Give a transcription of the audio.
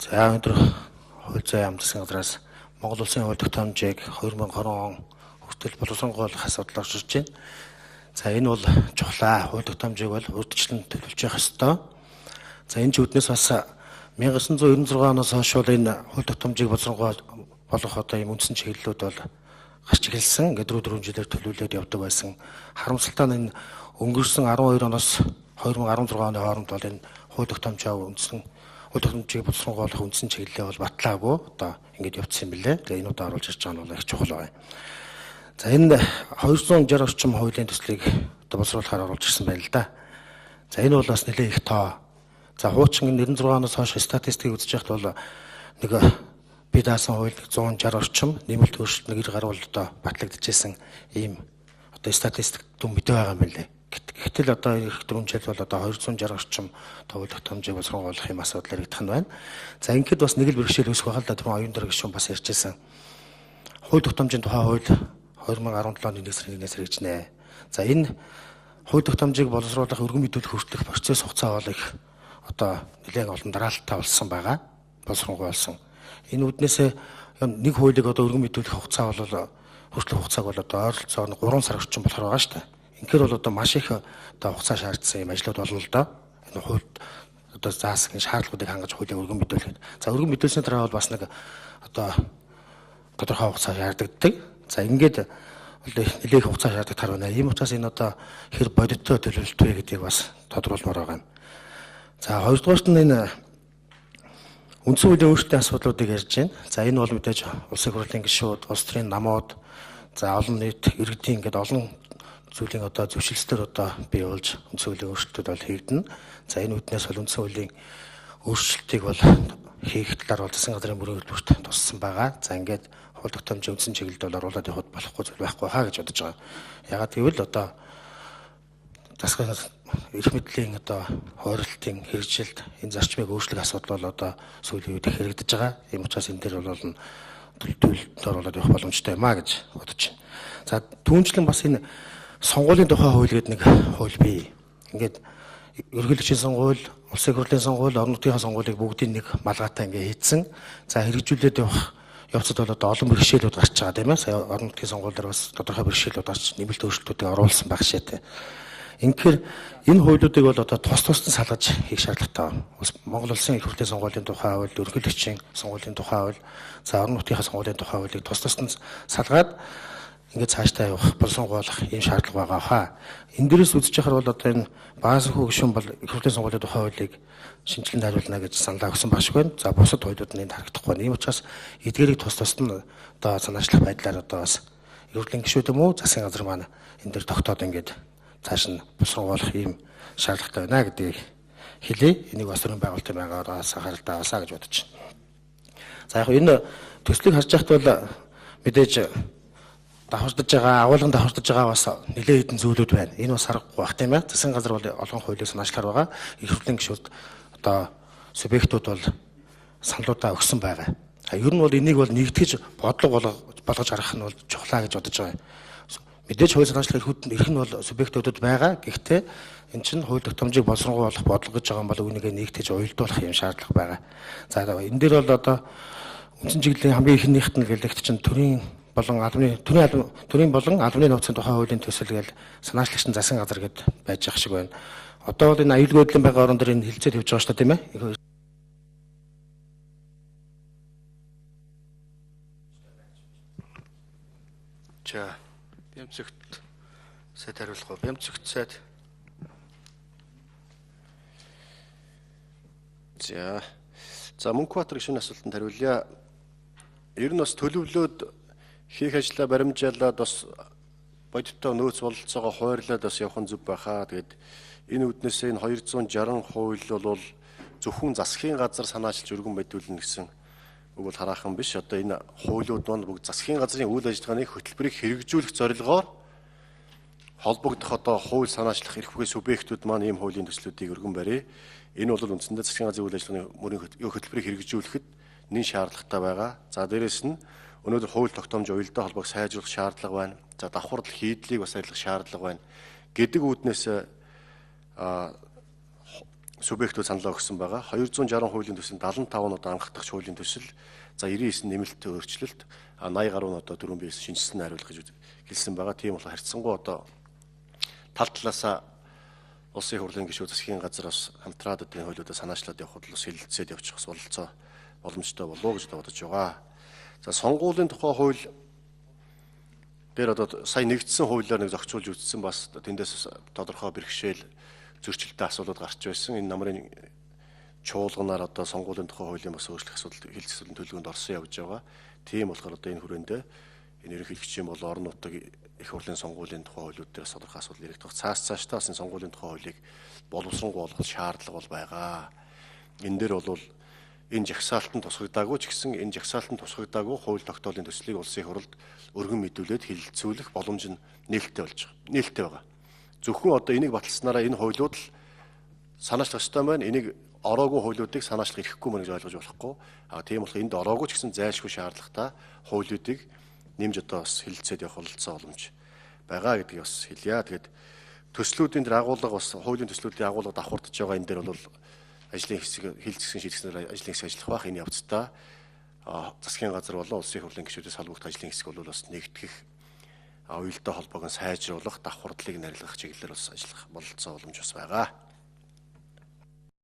За, өнөөдөр хууль зүйн яам засгийн газраас Монгол Улсын хууль тогтоомжийг 2020 он хүртэл боловсронгуйлах асуудал орж ирж байна. За, энэ бол чухлаа. Хууль тогтоомжийг бол урьдчилан төлөвлөж явах ёстой. За, энэ ч үүднээс бас 1996 оноос хойш бол энэ хууль тогтоомжийг боловсронгуй болгох одоо ийм үндсэн чиглэлүүд бол гарч эхэлсэн. Ингээд дөрөв жилээр төлөвлөд явдаг байсан. Харамсалтай нь энэ өнгөрсөн 12 оноос 2016 оны хооронд бол энэ хууль тогтоомжоо үндсэн хууль тогтоомжийг боловсронгуйлах үндсэн чиглэлээ бол батлаагүй одоо ингэж явцсан юм билээ. Тэгээ энэ удаа оруулж ирж байгаа нь бол их чухал байна. За, энэ 260 орчим хуулийн төслийг одоо боловсруулахаар оруулж ирсэн байна л да. За, энэ бол бас нэлээд их тоо. За, хуучин 96 оноос хойш статистикийг үзэж байхад бол нэг би даасан хууль 160 орчим нэмэлт өөрчлөлт 90 гаруй одоо батлагдчихсэн ийм одоо статистик дүн мэдээ байгаа юм билээ. Гэтэл одоо их 4 жил бол одоо 260 орчим хууль тогтоомжийг боловсруулах юм асуудал яригдах нь байна. За, ингээд бас нэг л бэрхшээл үүсэх байх л да. Түрүүн оюун дээр гишүүн бас ярьжсэн. Хууль тогтоомжийн тухай хууль 2017 оны 1 сарын 1-ээс хэрэгжинэ. За, энэ хууль тогтоомжийг боловсруулах, өргөн мэдүүлэх хүртэлх процесс хугацаа бол их одоо нэлээд олон дараалттай болсон байгаа. Боловсронгуй болсон. Энэ үүднээсээ нэг хуулийг одоо өргөн мэдүүлэх хугацаа бол хүртэлх хугацааг бол одоо ойролцоогоо 3 сар орчим болохоор байгаа шүү дээ. Үнэхээр бол одоо маш их одоо хугацаа шаардсан юм ажлууд болно л доо. Энэ хуульд одоо заасан шаардлагуудыг хангаж хуулийг өргөн мэдүүлэхэд. За, өргөн мэдүүлсний дараа бол бас нэг одоо тодорхой хугацаа шаардлагатай. За, ингээд нэлээх хугацаа шаардлагатай байна. Ийм учраас энэ одоо хэр бодиттой төлөвлөлт вэ гэдгийг бас тодруулмаар байгаа юм. За, хоёрдугаарт нь энэ үндсэн хуулийн өөрчлөлтийн асуудлуудыг ярьж байна. За, энэ бол мэдээж улсын хурлын гишүүд, улс төрийн намууд, за олон нийт иргэдийн ингээд олон зүйлийн одоо зөвшөлтөөр одоо бий болж үндсэн хуулийн өөрчлөлтүүд бол хийгдэнэ. За, энэ үүднээс бол үндсэн хуулийн өөрчлөлтийг бол хийх талаар бол засгийн газрын мөрийн хөтөлбөрт туссан байгаа. За, ингээд хууль тогтоомжийн үндсэн чиглэлд бол оруулаад явахад болохгүй зүйл байхгүй хаа гэж бодож байгаа. Ягаад гэвэл одоо засгийн эрх мэдлийн одоо хойролтын хэрэгжилт энэ зарчмыг өөрчлөх асуудал бол одоо сүүлийн үед их хэрэгдэж байгаа. Ийм учраас энэ дээр бол төлөвлөлтөд оруулаад явах боломжтой юм а гэж бодож байна. За, түүнчлэн бас энэ сонгуулийн тухай хууль гэдэг нэг хууль бий. Ингээд ерөнхийлөгчийн сонгуул, улсын хурлын сонгуул, орон нутгийн сонгуулийг бүгдийг нэг малгайтай ингээ хийцэн. За, хэрэгжүүлээд явах явцад бол одоо олон бэрхшээлүүд гарч байгаа тийм ээ. Сая орон нутгийн сонгуулиар бас тодорхой бэрхшээлүүд гарч нэмэлт өөрчлөлтүүдийг оруулсан байх шээтэй. Үнэхээр энэ хуулиудыг бол одоо тус тусад нь салгаж хийх шаардлагатай. Монгол Улсын их хурлын сонгуулийн тухай хууль, ерөнхийлөгчийн сонгуулийн тухай хууль, за орон нутгийнхаа сонгуулийн тухай хуулийг тус тусад нь салгаад ингээд цаашдаа явах, боловсронгуйлах ийм шаардлага байгаа хаа. Энэ дээрээс үзэж байхаар бол одоо энэ Баасанхүү гишүүн бол их хурлын сонгуулийн тухай хуулийг шинжилэн хариулна гэж саналаа өгсөн байх шиг байна. За, бусад хуулиуд нь энд харагдахгүй байна. Ийм учраас эдгээрийг тус тусад нь одоо санаачлах байдлаар одоо бас их хурлын гишүүд юм уу засгийн газар маань энэ дээр тогтоод ингээд цааш нь боловсронгуйлах ийм шаардлагатай байна гэдгийг хэлье. Энийг бас төрийн байгуулалтын байгаараас анхааралтай аваасаа гэж бодож байна. За, яг энэ төслийг харж байхад бол мэдээж давхардаж байгаа, агуулган давхардаж байгаа бас нэлээд хэдэн зүйлүүд байна. Энэ бас аргагүй бах тийм ээ. Засгийн газар бол олон хуулийг санаачлахаар байгаа. Их хурлын гишүүд одоо субъектууд бол саналуудаа өгсөн байгаа. Ер нь бол энийг бол нэгтгэж бодлого болгож гаргах нь бол чухлаа гэж бодож байгаа. Мэдээж хууль санаачлах эрх нь бол субъектуудад байгаа. Гэхдээ эн чинь хууль тогтоомжийг боловсронгуй болох бодлого гэж байгаа юм бол үүнийгээ нэгтгэж уялдуулах юм шаардлага байгаа. За, энэ дээр бол одоо үндсэн чиглэлийн хамгийн ихнийхт нь гэлэгт чинь төрийн болон албаны төрийн болон албаны нууцын тухай хуулийн төсөл гээл санаачлагч нь засгийн газар гэд байж байгаа шиг байна. Одоо бол энэ аюулгүй байдлын байгалийн орон дээр энэ хилцээд явж байгаа шүү дээ, тийм ээ. За, Бямцэгт сайд хариулах уу? Бямцэгт сайд. За. За, Мөнхбаатар гишүүний асуултанд хариулъя. Ер нь бас төлөвлөөд хийх ажлаа баримжаалаад бас бодиттой нөөц бололцоогоо хойрлоод бас явах нь зөв байхаа. Тэгээд энэ үүднээс энэ 260 хууль бол зөвхөн засгийн газар санаачилж өргөн мэдүүлнэ гэсэн үг бол хараахан биш. Одоо энэ хуулиуд маань бүгд засгийн газрын үйл ажиллагааны хөтөлбөрийг хэрэгжүүлэх зорилгоор холбогдох одоо хууль санаачлах эрх бүхий субъектүүд маань ийм хуулийн төслүүдийг өргөн барья. Энэ бол үндсэндээ засгийн газрын үйл ажиллагааны мөрийн хөтөлбөрийг хэрэгжүүлэхэд нэн шаардлагатай байгаа. За, дээрэс нь өнөөдөр хууль тогтоомж уялдаа холбоог сайжруулах шаардлага байна. За, давхарлал хийдлийг бас арилгах шаардлага байна гэдэг үүднээс субъектүүд саналаа өгсөн байгаа. 260 хуулийн төсөл 75 нь одоо анхдагч хуулийн төсөл, за 99 нэмэлт өөрчлөлт, 80 гаруй нь одоо дөрвөн биес шинжилсэн хариулах гэж хэлсэн байгаа. Тийм болохоор харьцангуй одоо тал талаасаа улсын хурлын гишүүд засгийн газар бас хамтраад одоо энэ хуулиудаа санаачлаад явхад бас хэлэлцээд явчих бас бололцоо боломжтой болов уу гэж бодож байгаа. За сонгуулийн тухай хууль дээр одоо сая нэгдсэн хуулиар нэг зохицуулж үзсэн, бас тэндээс тодорхой бэрхшээл зөрчилтэй асуудлууд гарч байсан. Энэ намрын чуулганаар одоо сонгуулийн тухай хуулийн бас өөрчлөх асуудал хэлцэх асуудлын төлөвөнд орсон явж байгаа. Тийм болохоор одоо энэ хүрээндээ энэ ерөнхийлөгчийн болон орон нутаг их хурлын сонгуулийн тухай хуулиуд дээр тодорхой асуудал яригдах. Цаашдаа бас энэ сонгуулийн тухай хуулийг боловсронгуй болгох шаардлага бол байгаа. Энэ дээр бол энэ жагсаалтанд тусгагдаагүй ч гэсэн энэ жагсаалтанд тусгагдаагүй хууль тогтоолын төслийг улсын их хурлд өргөн мэдүүлээд хэлэлцүүлэх боломж нь нээлттэй болж байгаа. Нээлттэй байгаа. Зөвхөн одоо энийг баталснараа энэ хуулиуд л санаачлах ёстой байна. Энийг ороогүй хуулиудыг санаачлах эрхгүй мөн гэж ойлгож болохгүй. А тийм болохоор энд ороогүй ч гэсэн зайлшгүй шаардлагатай хуулиудыг нэмж одоо бас хэлэлцээд явах бололцоо боломж байгаа гэдгийг бас хэлье. Тэгээд төслүүдийн дээр агуулга бас хуулийн төслүүдийн агуулга давхардж байгаа. Энэ дээр бол ажлын хэсэг хэлэлцсэн шийдэгснээр ажлын хэсэг ажиллах байх. Энэ явцдаа засгийн газар болон улсын их хурлын гишүүдээс холбогдох ажлын хэсэг бол бас нэгтгэх, уялдаа холбоог нь сайжруулах, давхардлыг нарилгах чиглэлээр бас ажиллах бололцоо боломж бас байгаа.